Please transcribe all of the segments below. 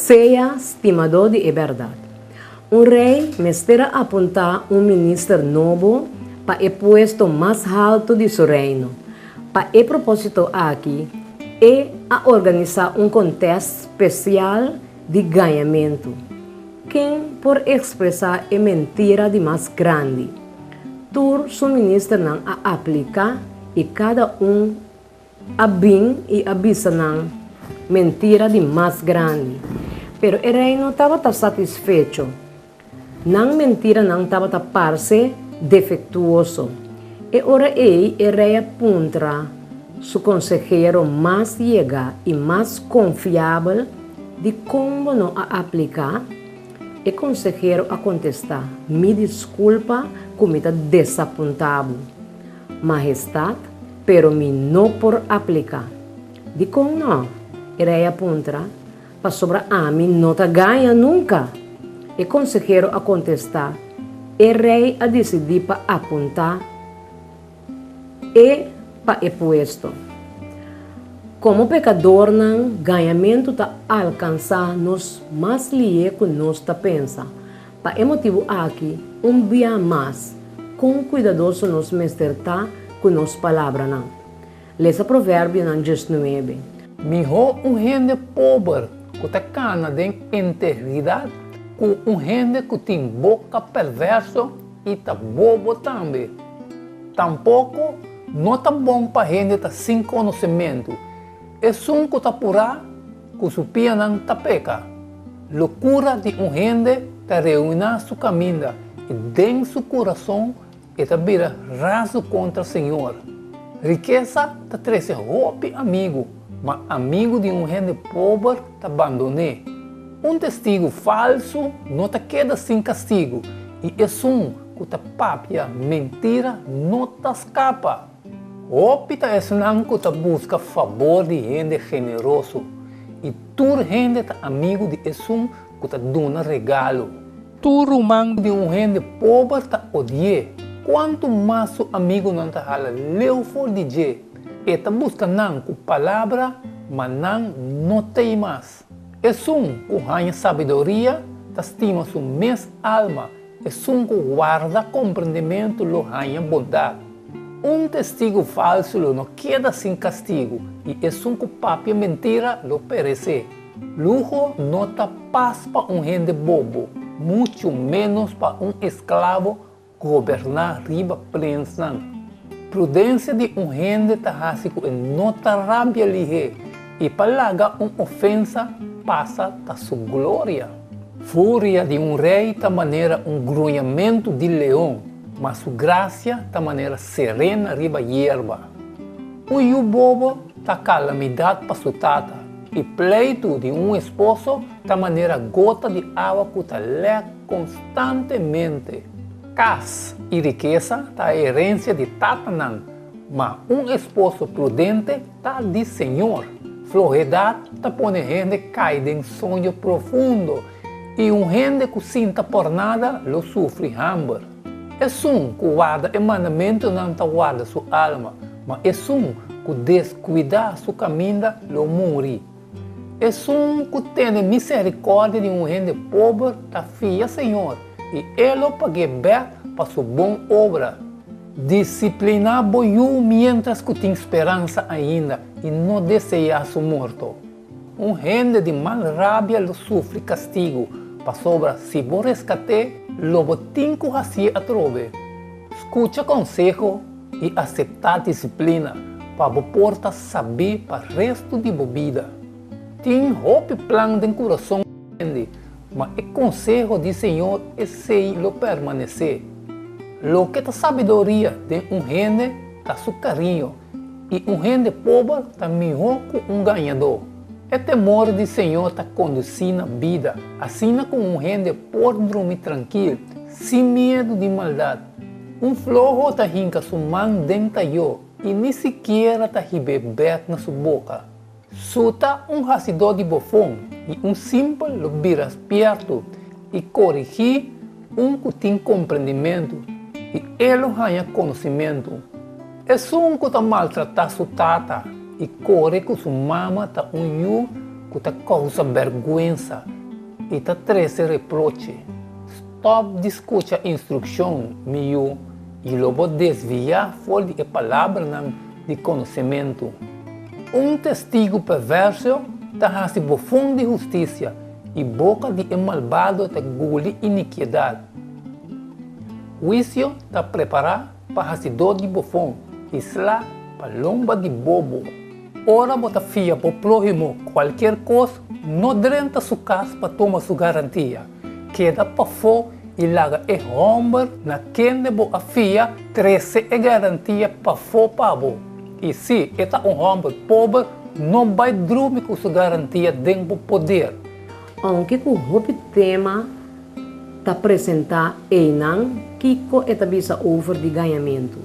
Sea stimadó di e bèrdat. Un rei mester a apuntá un minister nobo pa e puesto mas haltu di su reino. Pa e propósito aki, e a organisá un kontèst spesial di gañamentu. Ken por ekspresá e mentira di mas grandi? Tur su ministernan a apliká i kada un a bin i a bisa nan mentira di mas grandi. Pero e rei no tabata satisfecho. Nan mentiranan tabata parse defektuoso. E ora ei e rei a puntra su konsehero mas yega i mas konfiabel, Dikon bo no a apliká? E konsehero a kontestá, Mi diskulpa ku mi ta desapuntá bo, Mahestat, pero mi no por apliká. Dikon no? E rei a puntra. Pasobra ami no ta gaña nunka! E konsehero a kontestá. E rei a disidí pa apuntá e pa e puesto. Komo pekadornan, gañamentu ta alkansá nos mas lié ku nos ta pensa. Pa e motibu aki, un bia mas, kon kuidadoso nos mester ta ku nos palabranan. Lesa Proverbionan diesnuebe. Mihó un hende pober ku ta kana den integridat ku un hende ku tin boka pèrvèrso i ta bobo tambe. Tampoko no ta bon pa hende ta sin konosementu. Esun ku ta purá ku su pianan ta peka. Lokura di un hende ta reuná su kaminda i den su kurason E ta bira razu kontra Señor. Rikesa ta trese hopi amigu, ma amigu di un hende pober ta bandon'é. Un testigu falsu no ta keda sin kastigu, i esun ku ta papia mentira no ta skapa. Hopi ta esnan ku ta buska fabor di hende generoso, i tur hende ta amigu di esun ku ta duna regalo. Tur ruman di un hende pober ta odi'é, kuantu mas su amigunan ta hala leu for di dje. E ta buska nan ku palabra, ma nan no t'ei mas. Esun ku haña sabiduria ta stima su mes alma, esun ku warda komprendementu lo haña bondat. Un testigu falsu lo no keda sin kastigu, i esun ku papia mentira lo peresé. Luho no ta pas pa un hende bobo, muchu ménos pa un esklabo goberná riba prensnan. Prudensia di un hende ta hasi ku e no ta rabia lihé, i pa laga un ofensa pasa ta su gloria. Furia di un rei ta manera un gruñamentu di leon, ma su grasia ta manera serena riba yerba. Un yu bobo ta kalamidat pa su tata, i pleitu di un esposo ta manera gota di awa ku ta lèk konstantemente. Kas i rikesa ta e herensia di tatanan, ma un esposo prudente ta di Señor. Flohedat ta pone hende kai den soño profundo, i un hende ku sinta pòrnada lo sufri hamber. Esun ku warda e mandamentunan ta warda su alma, ma esun ku deskuidá su kaminda lo muri. Esun ku tene miserikòrdia di un hende pober ta fia Señor, i E lo pag'é bèk pa su bon obra. Disipliná bo yu miéntras ku tin speransa ainda, i no deseá su morto. Un hende di mal rabia lo sufri kastigu, pasobra si bo reskat'é, lo bo tin ku hasié atrobe. Skucha konseho i aseptá disiplina pa bo por ta sabí pa restu di bo bida. Tin hopi plan den kurason di hende, ma e konseho di señor esei lo permanesé. Loke ta sabiduria den un hende ta su kariño. I un hende pober ta mihó ku un gañadó. E temor di Señor ta kondusí na bida, asina ku un hende por drumi trankil, sin miedu di maldat. Un floho ta hinka su man den tayó i ni sikiera ta hib'é bèk na su boka. Suta un hasidó di bofon i un simpel lo bira spiertu, i korigí un ku tin komprendimentu, i e lo haña konosimentu. Esun ku ta maltratá su tata i kore ku su mama ta un yu ku ta kousa bèrgwensa. i ta trese reproche. Stòp di skucha instrukshon, mi yu, i lo bo desviá for di e palabranan di konosementu. Un testigu perverso ta hasi bofon di hustisia, i boka di e malbado ta guli inikiedat. Huisio ta prepará pa hasidó di bofon, i sla pa lomba di bobo. Ora bo ta fia bo próhimo kualkier kos, no drenta su kas pa tuma su garantia. Keda pafó i laga e hòmber na kende bo a fia trese e garantia pafó pa bo. I si e ta un hòmber pober, no bai drumi ku su garantia den bo poder. Ounke ku hopi tema ta presentá einan, kiko e ta bisa over di gañamentu?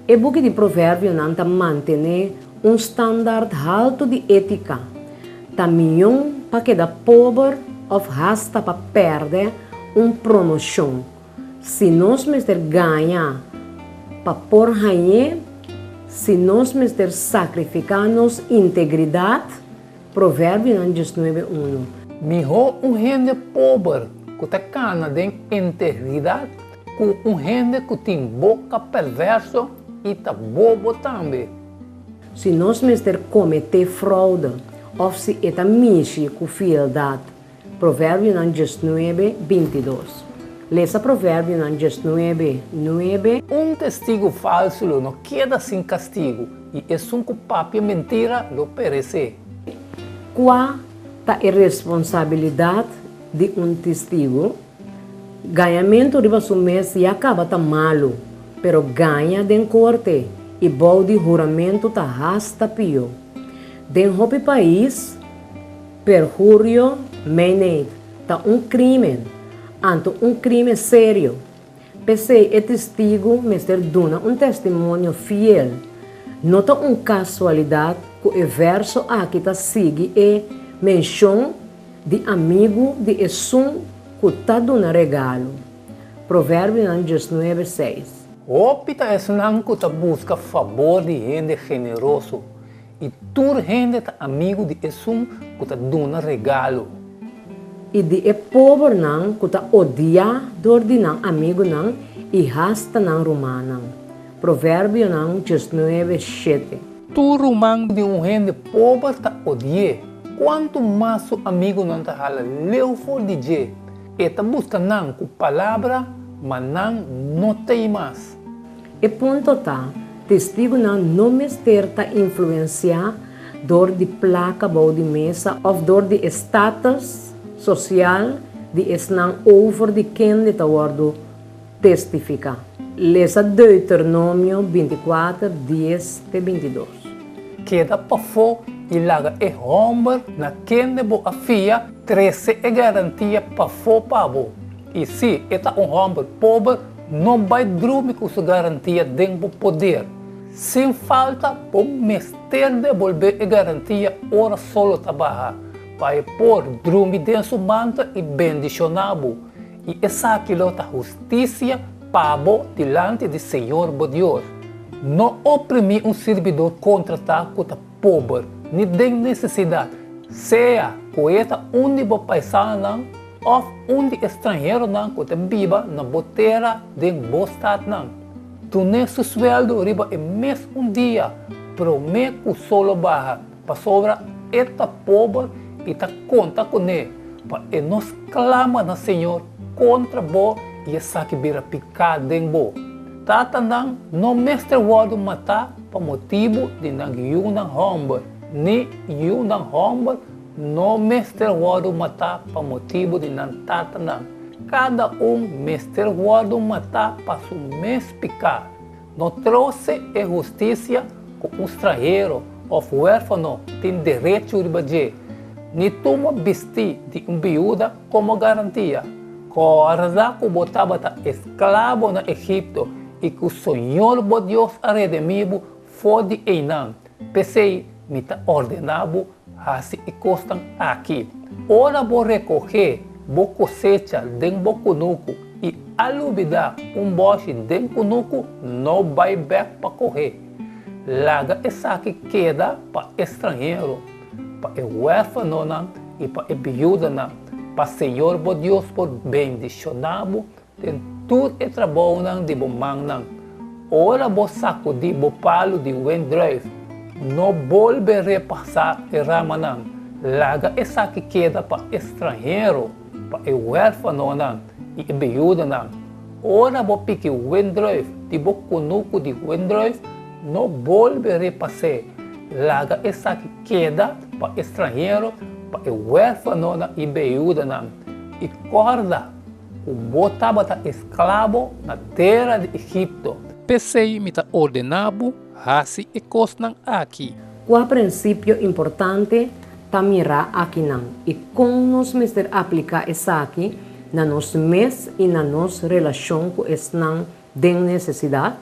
E buki di Proverbionan ta mantené un standaard haltu di étika. Ta mion pa keda pober òf hasta pa pèrdè un promoshon. Si nos mester gaña pa por hañ'é, si nos mester sakrifiká nos integridat, Proverbionan diesnuebe unu. Mihó un hende pober ku ta kana den integridat ku un hende ku tin boka perverso i ta bobo tambe. Si nos mester kometé froude òf si e ta mishi ku fieldat, Proverbionan diesnuebe, bintidos. Lesa Proverbionan diesnuebe, nuebe. Un testigu falsu lo no keda sin kastigu, i esun ku papia mentira lo peresé. Kua ta e responsabilidat di un testigu? Gañamentu riba su mes ya kaba ta malu, pero gaña den korte i bou di huramentu ta hasta pió. Den hopi pais, perhurio meineid ta un krímen, anto un krímen serio. P'esei e testigu mester duna un testimonio fiel. No ta un kasualidat ku e verso aki ta sigui e menshon di amigu di esun ku ta duna regalo. Proverbionan diesnuebe seis. Hopi ta esnan ku ta buska fabor di hende generoso, I tur hende ta amigu di esun ku ta duna regalo. I di e pobernan ku ta odiá dor di nan amigunan i hasta nan rumannan. Proverbionan diesnuebe, shete. Tur ruman di un hende pober ta odi'é, kuantu mas su amigunan ta hala leu for di dje. E ta buska nan ku palabra, ma nan no t'ei mas. E punto ta, Testigunan no mester ta influensiá dor di plaka bou di mesa òf dor di e status sosial di esnan over di kende ta wòrdu testifiká. Lesa Deuteronomio bintikuater, dies te bintidos. Keda pafó i laga e hòmber na kende bo a fia trese e garantia pafó pa bo. I si e ta un hòmber pober, no bai drumi ku su garantia den bo poder. Sin falta bo mester debolbé e garantia ora solo ta baha, pa e por drumi den su manta i bendishoná bo, i esaki lo ta hustisia pa bo dilanti di Señor bo Dios. No oprimí un sirbidor kontratá ku ta pober ni den nesesidat, sea ku e ta un di bo paisanonan òf un di e stranheronan ku ta biba na bo tera den bo statnan. Dun'é su suèldu riba e mes un dia promé ku solo baha, pasobra e ta pober i ta konta kuné pa e no sklama na Señor kontra bo i esaki bira piká den bo. Tatanan no mester wòrdu matá pa motibu di nan yunan hòmber, ni yunan hòmber no mester wòrdu matá pa motibu di nan tatanan. Kada un mester wòrdu matá pa su mes piká. No trose e hustisia ku un stranhero òf huérfano tin derecho riba dje, ni tuma bistí di un biuda komo garantia. Kòrda ku bo tabata esklabo na Egipto i ku Señor bo Dios a redemí bo for di einan. P'esei mi ta ordená bo hasi e kosnan aki. Ora bo rekohé bo kosecha den bo kunuku i a lubidá un bòshi den kunuku, no bai bèk pa kohé. Laga esaki keda pa e stranhero, pa e huérfanonan i pa e biudanan. pa Señor bo Dios por bendishoná bo den tur e trabounan di bo mannan. Ora bo sakudí bo palu di wendrùif, no bolbe repasá e ramanan, laga esaki keda pa estranhero, pa e wèrfanonan i e biudanan. Ora bo piki wendrùif di bo kunuku di wendrùif, no bolbe repas'é, laga esaki keda pa estranhero, pa e wèrfanonan i biudanan. I kòrda ku bo tabata esklabo na tera di Egipto. P'esei mi ta ordená bo hasi e kosnan aki. Kua prinsipio importante ta mirá akinan, i kon nos mester apliká esaki na nos mes i na nos relashon ku esnan den nesesidat?